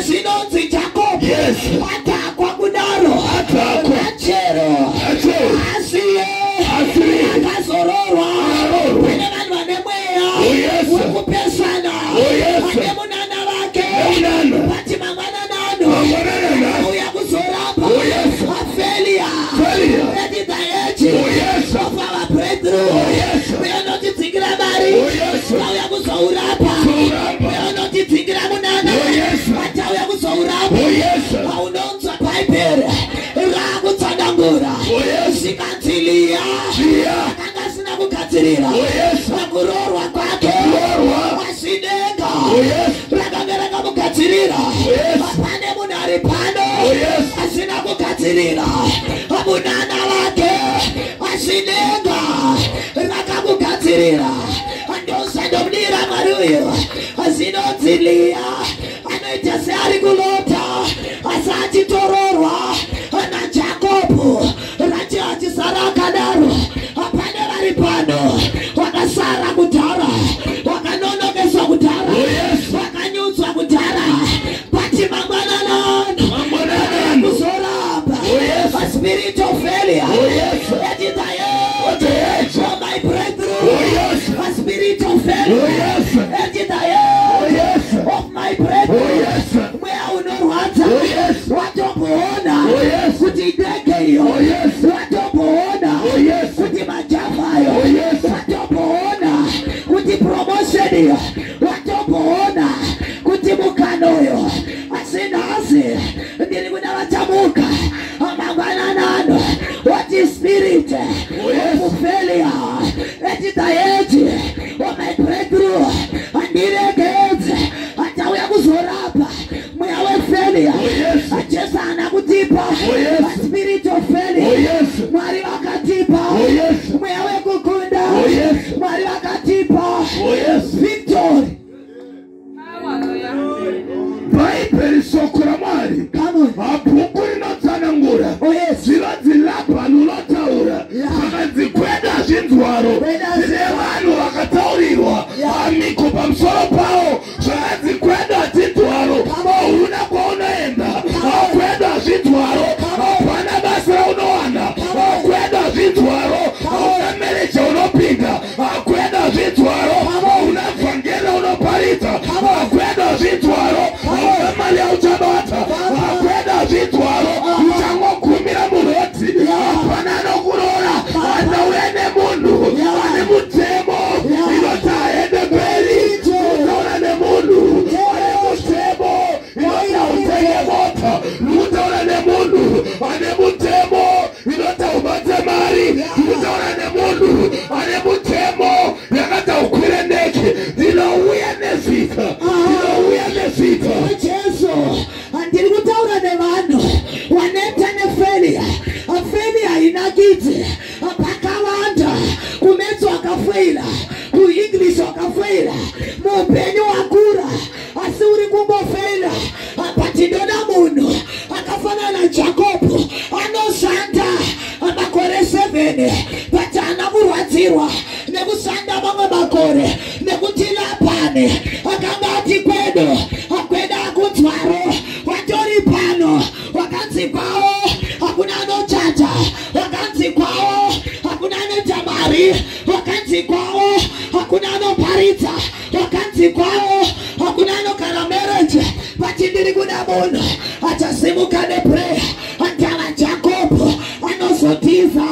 Zvinonzi Jakobho Yes. adhakwa kudaro, Adhakwa. Rachero Rachel. asiye Asiye. akazororwa. Akarorwa. Kune vanhu vane mweya Oh, yes. wekupesana Oh, yes. vane munana vake, Nemunana. vati mangwananano Mangwananano. auya kuzorapa. Oh, yes. Failure Failure. at the edge Oh, yes. of our breakthrough. Oh, yes. Mweya unotidzingira mari, Oh, yes. vauya kuzourapa. Kuzourapa. Mweya unotidzingira munana, Oh, yes. vatauya kuzourapa. Oh, yes. Paunonzwa Bhaibheri rakutsanangura, Oh, yes. zvikanzi Liya Liya. akanga asina kugadzirira Oh, yes. pakuroorwa kwake, Kuroorwa. asi denga Oh, yes. rakanga rakamugadzirira. Yes. Pane munhu ari pano Oh, yes. asina kugadzirira munana wake, asi denga rakamugadzirira. Ndosandomudira Mwari uyu. Azinonzi Liya anoita seari kulota asi achitororwa naJakobho, Rachi achisara akadaro. Hapane vari pano wakasara kudhara, wakanonokeswa kudhara, Oh, yes. wakanyudzwa kudhara, but mangwananano Mangwananano. kuzoramba. Oh, yes. A spirit of failure Oh, yes. at the At the edge edge. of my breakthrough. Oh, yes. A spirit of failure Oh, yes. at the edge Oh, yes. of my breakthrough. Oh, yes. Mweya unorwadza, Oh, yes. watomboona Oh, yes. kuti ndege iyo, Oh, yes. watomboona Oh, yes. kuti majafayo, Oh, yes. watomboona kuti promotion iyo, watomboona kuti mukanoyo. Asi nhasi ndiri kuda vachamuka mangwananano wati spirit Oh, yes. of failure at the edge of my breakthrough, handiregedze, achauya kuzorapa mweya wefailure. Oh, yes. Jesu haana kutipa Oh, yes. spirit of failure. Oh, yes. Mwari vakatipa Oh, yes. mweya wekukunda. Oh, yes. Mwari vakatipa Oh, yes. victory. Bhaibheri, shoko raMwari, Come on. mabhuku rinotsanangura. Oh, yes. Zvinonzi Labhani unotaura, zvakanzi kweda zvinzwaro. Kweda. Tine vanhu vakataurirwa amiko pamusoro pavo, zvakanzi kweda zvinzwaro, hauna kwaunoenda, kweda zvinzwaro, hapana basa raunowana, kweda zvinzwaro, hauna marriage unopinda, kweda zvinzwaro, hauna vhangeri unoparidza, kweda zvinzwaro, hauna mari yauchabata, kweda zvinzwaro, uchangogumira muroti, hapana anokuroora, andauya nemunhu ane mutemo inoti aende mberi. Utaura nemunhu ane mutemo inoti hautenge mota. Utaura nemunhu ane mutemo inoti haubate mari. Utaura nemunhu ane mutemo yakati haukwire ndege. Ndinouya nezita, ndinouya nezita. Jesu, handiri kutaura nevanhu waneta nefailure. Failure hainakidzi. Pakawanda kumaths wakafeila, kuEnglish wakafeila, muupenyu wakura asi uri kungofeila. But ndoda munhu akafanana naJakobho, anoshanda makore 7 but haana kurwadzirwa nekushanda mamwe makore, nekuti Labhani akanga ati kwedu akweda akunzwaro. Watori pano wakanzi kwawo hakuna anochacha, wakanzi kwawo hakuna anoita mari, wakanzi kwawo hakuna anoparidza, wakanzi kwawo hakuna anogara marriage, but ndiri kuda munhu achasimuka neprayer andava Jakobho anozotiza.